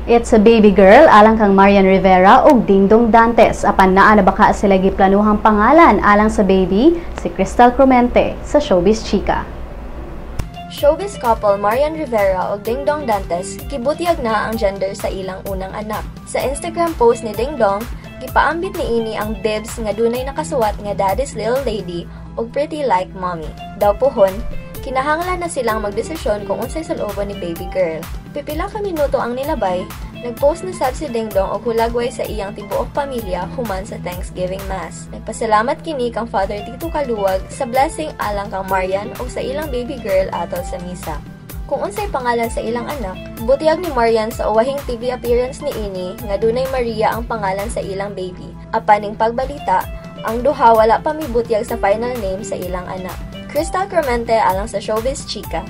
It's a baby girl alang kang Marian Rivera ug Dingdong Dantes. Apan naa na baka sila giplanuhang pangalan alang sa baby? Si Crystal Clemente sa Showbiz Chika. Showbiz couple Marian Rivera ug Dingdong Dantes gibutyag na ang gender sa ilang unang anak. Sa Instagram post ni Dingdong, gipaambit niini ang bibs nga dunay nakasuwat nga "Daddy's Little Lady" ug "Pretty Like Mommy." Daw puhon, kinahanglan na silang magdesisyon kung unsay sul-obon ni baby girl. Pipila ka minuto ang nilabay, nagpost na sab si Dingdong og hulagway sa iyang tibuok pamilya human sa Thanksgiving Mass. Nagpasalamat kini kang Father Tito Caluag sa blessing alang kang Marian ug sa ilang baby girl atol sa misa. Kung unsay pangalan sa ilang anak, butyag ni Marian sa uwahing TV appearance niini nga dunay Maria ang pangalan sa ilang baby. Apan ning pagbalita, ang duha wala pa mibutyag sa final name sa ilang anak. Crystal Clemente alang sa Showbiz Chika.